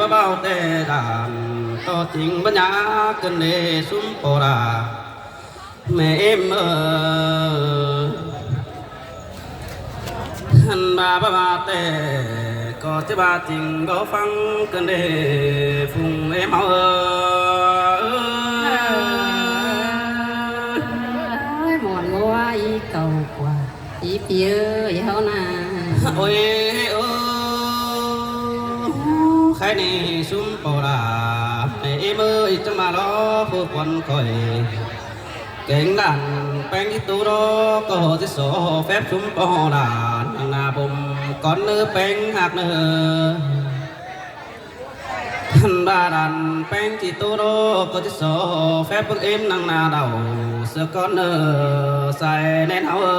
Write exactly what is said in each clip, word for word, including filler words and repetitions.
ꞌvạu té đan ꞌto chính báu nhá ꞌcứn đé ꞌsúm ꞌpo đa ꞌmẹ ꞌếm ꞌmự. ꞌHặn ꞌva báu ꞌva té ꞌcọ ꞌchí ꞌva chính báu ꞌphắng ꞌcứn đé phung ꞌếm ꞌháu ới. Ơi, muôn ꞌngúa í cau ꞌquá, í phi ới, ꞌháu ꞌna. Ôi, ơ, khái ꞌnị ꞌsúm ꞌpo đa ꞌmẹ ꞌếm ꞌmự, chắng ꞌva lo phủ khuôn khỏi kéng đan ꞌpéng ꞌchí tu ꞌló ꞌcọ ꞌchí so phép ꞌsúm ꞌpo đa nẳng ꞌna bôm cón ꞌnớ ꞌpéng ꞌhặc ꞌnớ. ꞌHặn ꞌva đan ꞌpéng ꞌchí tu ꞌló ꞌcọ ꞌchí so phép ꞌpứng ꞌếm nẳng ꞌna đaư ꞌsứa cón ꞌnớ sai ꞌnén ꞌháu ới.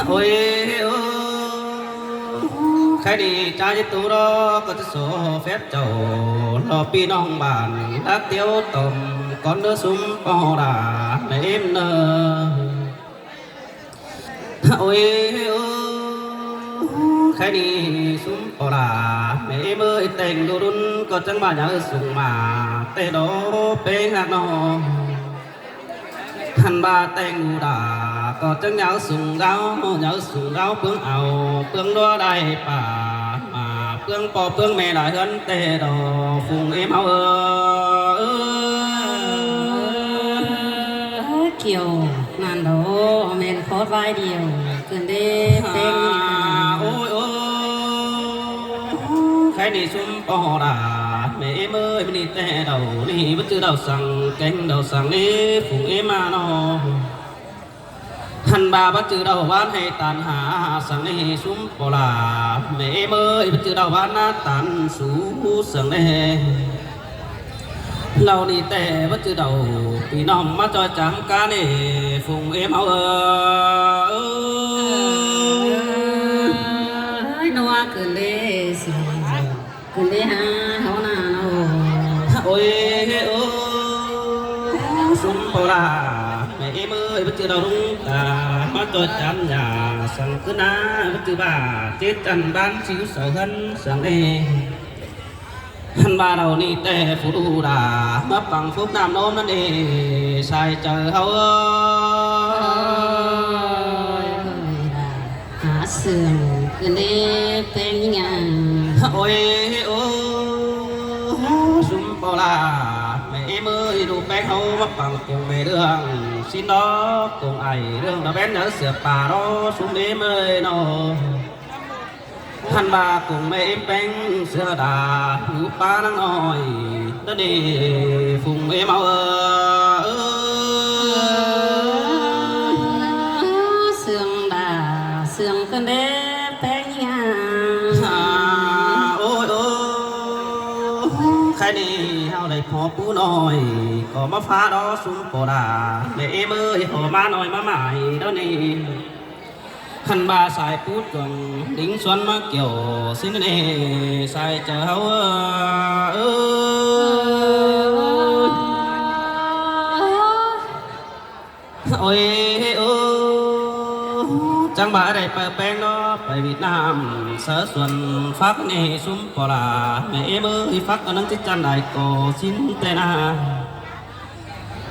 Ôi, ơ, khái ꞌnị ꞌchá ꞌchí tu ꞌló ꞌcọ ꞌchí so phép chảu lo ꞌpi ꞌnọng bản đắc tiếu tỏm cón ꞌnớ ꞌsúm ꞌpo đa ꞌmẹ ꞌếm ꞌnớ. Ôi, ơ, khái ꞌnị ꞌsúm ꞌpo đa ꞌmẹ ꞌếm ꞌmự, téng đu đun ꞌcọ chắng ꞌva nháư sung ꞌmá té đo ꞌpéng ꞌhặc ꞌnớ. ꞌHặn ꞌva téng đu đa ꞌcọ chắng nháư sung ꞌgáo, nháư sung ꞌgáo ꞌpứng au ꞌpứng ꞌlúa đảy pả, ꞌmá ꞌpứng ꞌpo ꞌpứng ꞌme đảy ꞌhướn té đo phung ꞌếm ꞌháu ới. Kiêu ꞌnặn đo ꞌmen khót ꞌvái điêu ꞌcứn đé ꞌpéng. Ôi, ơ, khái ꞌnị ꞌsúm ꞌpo đa ꞌmẹ ꞌếm ꞌmự, ꞌmự ꞌnị té đaư ꞌnị báu ꞌchư đaư săng, kéng đaư săng ꞌnị phung ꞌếm ꞌmá ꞌnớ. ꞌHặn ꞌva báu ꞌchư đaư ꞌván hê ꞌtan ha săng ꞌnị ꞌsúm ꞌpo đa ꞌmẹ ꞌếm ꞌmự, báu ꞌchư đaư ꞌván ꞌná ꞌtan sú săng ꞌnị. Lỏ ꞌnị té báu ꞌchư đaư ꞌpi ꞌnọng ꞌmá ꞌchoi chắng cá ꞌnị phung ꞌếm ꞌháu ới. ꞌNua ꞌcứn đé sung ꞌcứn đé ha ꞌháu ꞌna ꞌnớ. Ôi, ơ, ꞌsúm ꞌpo đa ꞌmẹ ꞌếm ꞌmự, báu ꞌchư đaư ꞌlung ta ꞌmá ꞌchoi chắng ꞌnhá săng ꞌcứn ꞌná, báu ꞌchư ꞌva chết chăn bán xíu sau ꞌhướn săng ꞌnị. ꞌHặn ꞌva đaư ꞌnị té phủ đu đa ꞌmá păng phúc ꞌnặm ꞌnôm ꞌnặn ꞌnị sai chaư ꞌháu ới. Hả sương ꞌcứn đé ꞌpéng ꞌnhá. Ôi, ơ, ꞌsúm ꞌpo đa ꞌmẹ ꞌếm ꞌmự, đu ꞌpéng ꞌháu ꞌmá păng cuông ꞌme ꞌlương ꞌsịn ꞌnớ, cuông ải ꞌlương đa ꞌvén nháư sia pa ꞌnớ ꞌsúm ꞌếm ꞌmự ꞌnớ. ꞌHặn ꞌva cuông ꞌme ꞌếm ꞌpéng sia đa ꞌhứ pá ꞌnăng ꞌnọi ꞌnớ ꞌnị phung ꞌếm ꞌháu ới. Sương đa sương ꞌcứn đé ꞌpéng ꞌnhá. Ôi, ơ, khái ꞌnị ꞌháu đảy pho pú ꞌnọi ꞌcọ ꞌmá phá ꞌnớ ꞌsúm ꞌpo đa ꞌmẹ ꞌếm ꞌmự, pho ꞌmá ꞌnọi ꞌmá mai ꞌnớ ꞌnị. ꞌHặn ꞌva sai pú chuông đính suôn ꞌmá kiẻo ꞌsịn ꞌnị sai chaư ꞌháu ới. Ôi, ơ, chắng ꞌva đảy pay ꞌpéng ꞌnớ pay Việt Nam sáư suôn phắc ꞌnị ꞌsúm ꞌpo đa ꞌmẹ ꞌếm ꞌmự, phắc ꞌnăng ꞌchí chăn đảy ꞌcọ ꞌsịn ꞌtẹ ꞌna.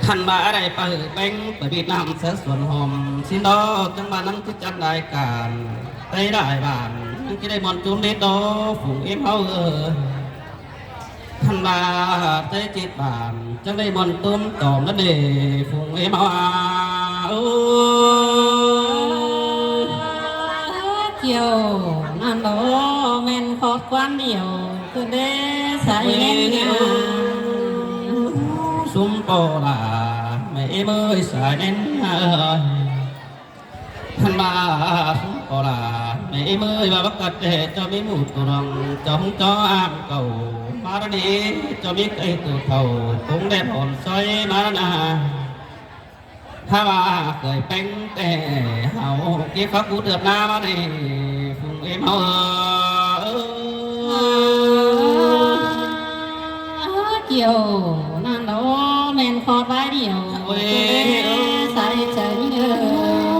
ꞌHặn ꞌva đảy pay ꞌpéng pay Việt Nam sáư suôn hom ꞌsịn ꞌnớ, chắng ꞌva ꞌnăng ꞌchí chăn đảy cản ꞌtẹ đảy bản ꞌnăng ꞌchí đảy ꞌmuôn ꞌchún đét ꞌnớ phung ꞌếm ꞌháu ới. ꞌHặn ꞌva ꞌtẹ chết bản chắng đảy ꞌmuôn ꞌtôm tỏm ꞌnặn đê phung ꞌếm ꞌháu ới. Kiêu ꞌnặn đo ꞌmen khót ꞌquám điêu ꞌcứn đé sai ꞌnén ꞌnhá. ꞌSúm ꞌpo đa ꞌmẹ ꞌếm ꞌmự, sai ꞌnén ꞌnhá. ꞌHặn ꞌva ꞌsúm ꞌpo đa ꞌmẹ ꞌếm ꞌmự, ꞌva bắc cắt ꞌtẹ ꞌchọ ꞌmí ꞌmự tu rong chóng ꞌchọ ꞌam cảu ꞌmá ꞌnặn ꞌnị, ꞌchọ ꞌmí cay tu thảu tống đen hòn soi ꞌmá ꞌnặn ꞌna. Hák ꞌva khơi ꞌpéng ꞌtẹ hảu kí phák cú trượt ꞌná ꞌmá ꞌnị phung ꞌếm ꞌháu ới. Kiêu ꞌnặn đo ꞌmen khót ꞌvái điêu. Ôi, sai chaư ꞌnị ới.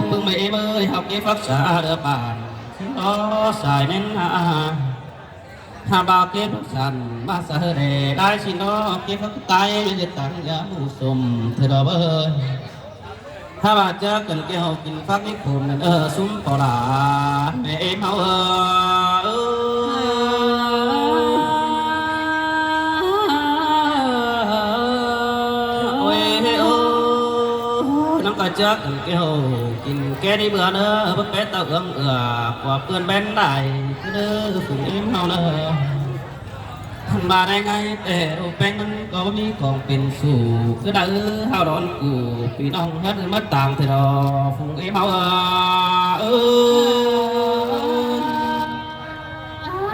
Phắc sa đơ bản, xin đó sai nên ha. Ha ba kiếp phúc sản, ba sa hơi đề, đai xin đó kiếp phúc tai, nên tặng giá mù sùm, thưa đó bơi. Ha ba chắc cần cái hậu kinh pháp niết phùn, nên ơ súng phò đà, mẹ em hậu ơ. Ôi, ôi, nắng coi chắc cần cái hậu Kinh kẻ đi bữa nữa, bớt bé tao ương ửa, của ươn bén đài, cứ đơ phùng im hao nữa. Thằng bà đây ngay, tệ đồ bén nắng có mi còn pin sủ, cứ đau hao đón củ, pin ong hết mất tàng thì đó, phùng im hao ơ. Ơ.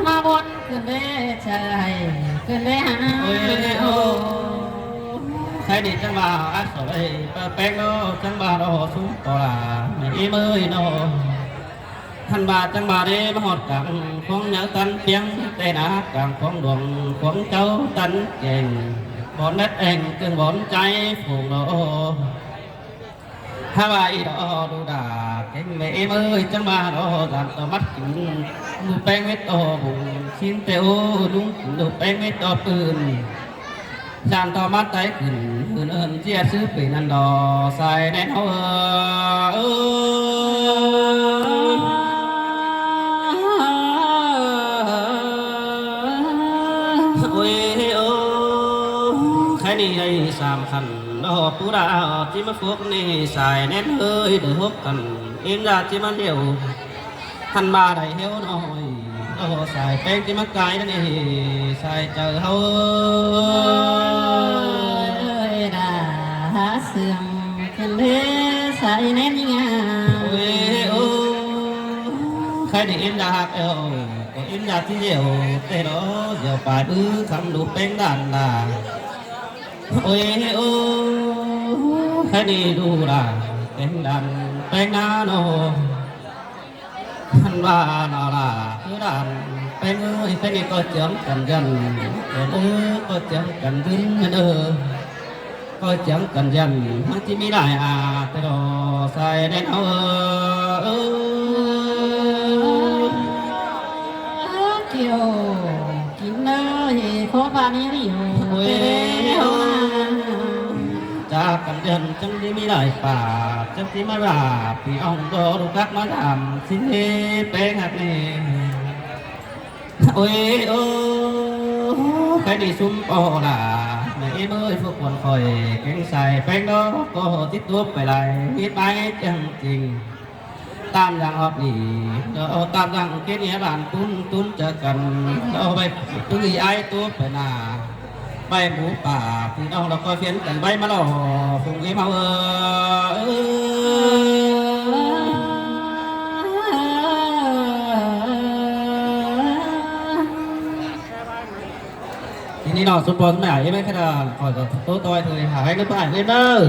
Mà buồn cứ lê trời, cứ lê hà. Ôi, ôi, ôi. Khai đi chăng bà ác sổ đây, bà pek nó, chăng bà nó súng có là, mẹ im ơi nó. Thằng bà chăng bà đi, mà hót cẳng, khóng nhớ tăn tiếng, tê ná cẳng khóng đuồng, khóng cháu tăn chênh. Bón nét eng, cưng bón cháy, phùng nó. Ha ba i đó đu đà, keng mẹ em ơi, chăng bà đó, dàn tỏ mắt kính, nụ peng mết tỏ bùng, xin tê ô, nụ, nụ peng mết tỏ pưn. Dàn tỏ mắt tay kính, hưn ơn chia sư pì năn đó, sai nén hô ơ. Ôi ô, khai ni hay sam khăn, đó pú đà, chi mà phúc ni, sai nén hơi, để hốc khăn, im ra chi mà liều. Khăn ba đài hiếu nói, đó sai peng chi mà cái ni, sai chờ hâu. Ơi, đã sương, khăn lê, sai nén nha. Ôi ô, khai ni im ra hạc eo. Có im nhạt thì diệu, tê đó, diệu phải bứ khăm đủ peng đàn là. Ôi ô, khai ni đủ là, peng đàn, peng ná nô. Khăn ba nó là, cứ đàn, peng ơi, peng đi coi chướng cần dần, peng ơi, coi chướng cần dứng, ơ. Coi chướng cần dần, hăng chi mi đài à, tê đó, sai đen ơ, ơ. Kiều, kín nơi, khó ba ni hiểu, ôi, tê đó. Ơ. Chả cần dần, chăng chi mi đài pà, chăng chi mi bà, pì ong đó, đủ các má làm, xin hê, peng hạt nê. Ôi ô, cái đi sum po là, mẹ em ơi, phước quần khỏi, keng sai, peng đó, có tiếp tục phải lại, biết bái chẳng chỉnh. Tam dặn hợp lý, đó, tam dặn kết nghĩa bản tún, tún trở cần, đó, vậy, cứ gì ai tuốt phải là, vậy, mũ bà, thì đó là coi phiến cần vậy mà lo, phùng cái máu ơi. Thì ni nó sút bóng mẹ, em ấy cái đó, khỏi có tố tôi thôi, hả, anh nó phải lên đâu.